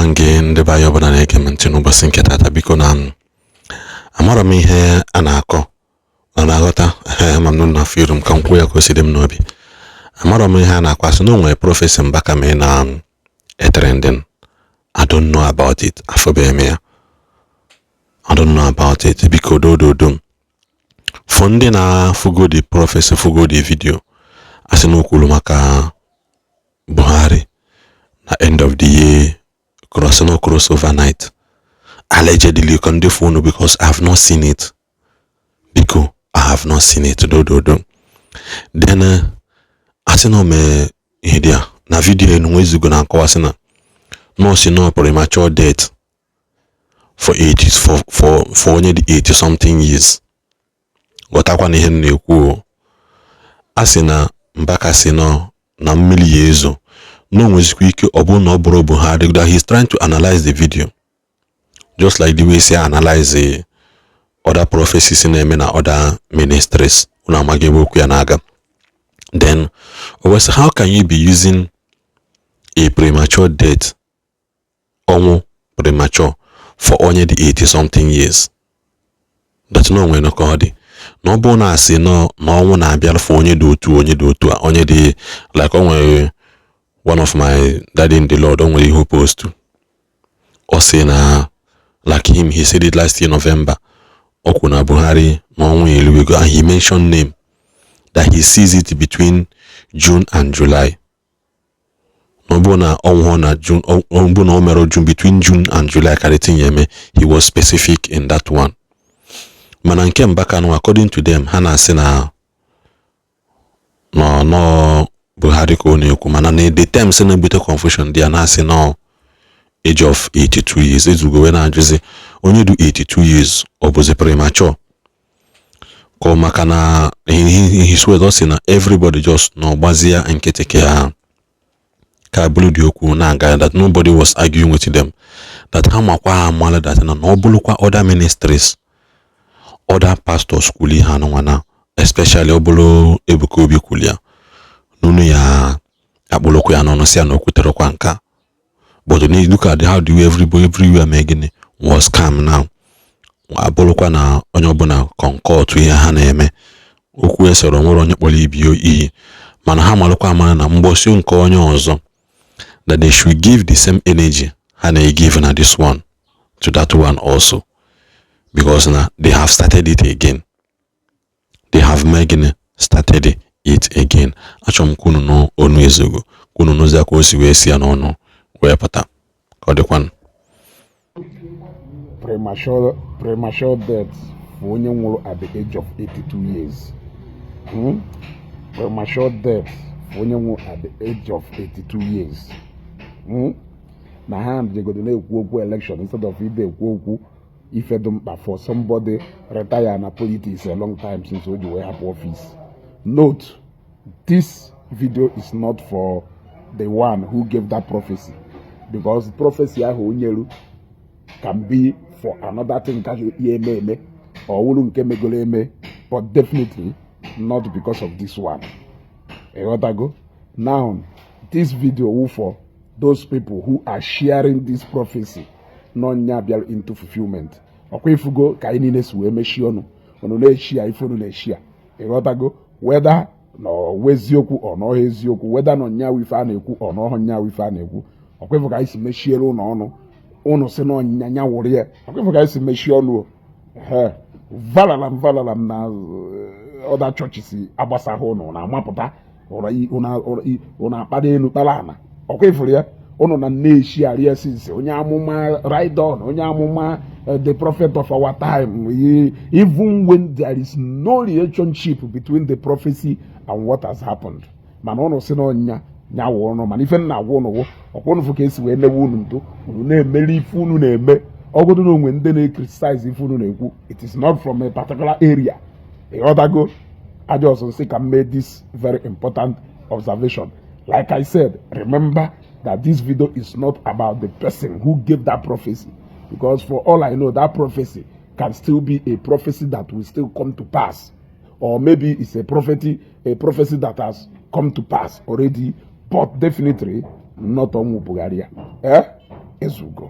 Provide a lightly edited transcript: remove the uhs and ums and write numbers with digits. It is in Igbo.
Ekenekwa m gị, ndị be anyị ọbụla na-ege m ntị n'ụbọchị nke tata. Biko, na amarọ m ihe a na-akọ na na-aghọta. Ee, ama m na afọ iru m ka m kwuo ya ka o si dị m n'obi. Amarọ m ihe a na-akọ, asị na o nwere prophecy Mbaka mee na trending. I don't know about it. Afọbeghị m ya. I don't know about it. Biko, dododo m for ndị na-afụgo the prophecy, fụgo the video, asị na o kwuru maka Buhari na end of the year cross, no cross overnight, allegedly, ka ndị phone, because I have not seen it. Biko, I have not seen it. Dododo. Then asị na o mee ihe dị a na video enu nwezigo na nkọwa, sị na nọọsụ nọ premature death for 80 for onye dị 80 something years. Ghọtakwa na ihe m na-ekwu o. A sị na Mbaka sị nọ na mmiri ya ezo, na o nwezikwa ike ọ bụrụ na ọ bụrụ Buhari, that he's trying to analyze the video just like the way si analyze the other prophecies na-eme na other ministries. Unu amaghị ebe okwu ya na-aga. Then o wee sị, how can you be using a premature death, ọnwụ premature for onye dị 80 something years, that na onwere ka ọ dị na ọ bụrụ na asị nọ na ọnwụ na-abịa for onye dị otu, onye dị otu a, onye dị like o nwere one of my daddy in the Lord, o nwere ihe post, ọ sị na like him, he said it last year November, ọ kwuru na Buhari na ọnwụ ya eluwego, and he mentioned name that he sees it between June and July, na ọ bụrụ na ọ nwụọ na June, ọ bụrụ na o mere June, between June and July ka the thing ya eme. He was specific in that one. Mana nke Mbaka nụ, according to them, ha na-asị na nọ nọ Buhari ka ọ na-ekwu, mana na the terms na-ebute confusion dị ya, na-asị nọ age of 82 years ezugo, wee na-ajụzi onye dị 82 years, ọ bụzi premature ka ọ maka na in his words, ọ sị na everybody just nọ gbazie nkịtị ka ya ka bụrụ dị okwu na-aga, that nobody was arguing with them, that ha makwa, ha amala that na ọ bụrụkwa other ministries, other pastors kwuru ihe anụnwa, na especially ọ bụrụ Ebuka Obi kwuru ya n'unu ya, akpụrụkwa ya n'ọnụ, si ya na o kwuterekwa nke a. But look at how the way everybody everywhere mee gịnị was calm now, abụrụkwa na onye ọbụla concord ihe ha na-eme, okwu esoro nwere onye kpọrọ ibi iyi, mana ha malụkwa amara na mgbosi nke onye ọzọ, that they should give the same energy ha na-give na this one to that one also, because na they have started it again. They have mee gịnị, started it again. Achọrọ m ka unu nụ onu Ezugo, ka unu nụzie ka o si wee si ya n'ọnụ wee pụta. Ka ọ dịkwanụ. Premature death for onye nwụrụ at the age of 82 years. Premature death for onye nwụrụ at the age of 82 years. Na ha jegodo na-ekwu okwu election instead of ide ekwu okwu ife dị mkpa for somebody retire na politics a long time since o ji wee hapụ office. Note, this video is not for the one who gave that prophecy, because prophecy ahụ o nyeru can be for another thing ka ya eme eme or wụrụ nke megoro eme, but definitely not because of this one. Ịghọtago? Now, this video wụ for those people who are sharing this prophecy nọ nya bịara into fulfillment. Ọkwa ifugo ka anyị niile si wee mechie ọnụ, unu na-echi ya ife unu na-echi ya. Ịghọtago? Whether na ọwụ eziokwu ọ na ọha eziokwu, whether na ọnya ife a na-ekwu ọ na ọhụ nya ife a na-ekwu, ọkwa ifu ka anyị si mechiere ụnụ ọnụ, ụnụ si na ọnyịnya nya wụrụ ya. Ọkwa ifu ka anyị si mechie ọnụ o. Ehe, valalam valalam na other churches agbasaghị ụnụ na-amapụta ụnụ akpara elu kpara ana. Ọkwa ifuru ya, ụnụ na nne-eshi arịa since onye amụma ride on, onye amụma, the prophet of our time, even when there is no relationship between the prophecy and what has happened, mana ụnụ si na ọnyịnya nya wụ ụnụ. Mana ife nna agwa ụnụ wụ, ọkwa ụnụ fụ ka esi wee newe unu ntụ, unu na-emeri ife unu na-eme. Ọgụdụ na onwe ndị na-criticize ife unu na-ekwu, it is not from a particular area. Ịghọtago? Aja ọsọ nsị ka m mee this very important observation. Like I said, remember that this video is not about the person who gave that prophecy, because for all I know, that prophecy can still be a prophecy that will still come to pass, or maybe it's a prophecy that has come to pass already, but definitely not ọnwụ Buhari ya. Eh, Ezugo.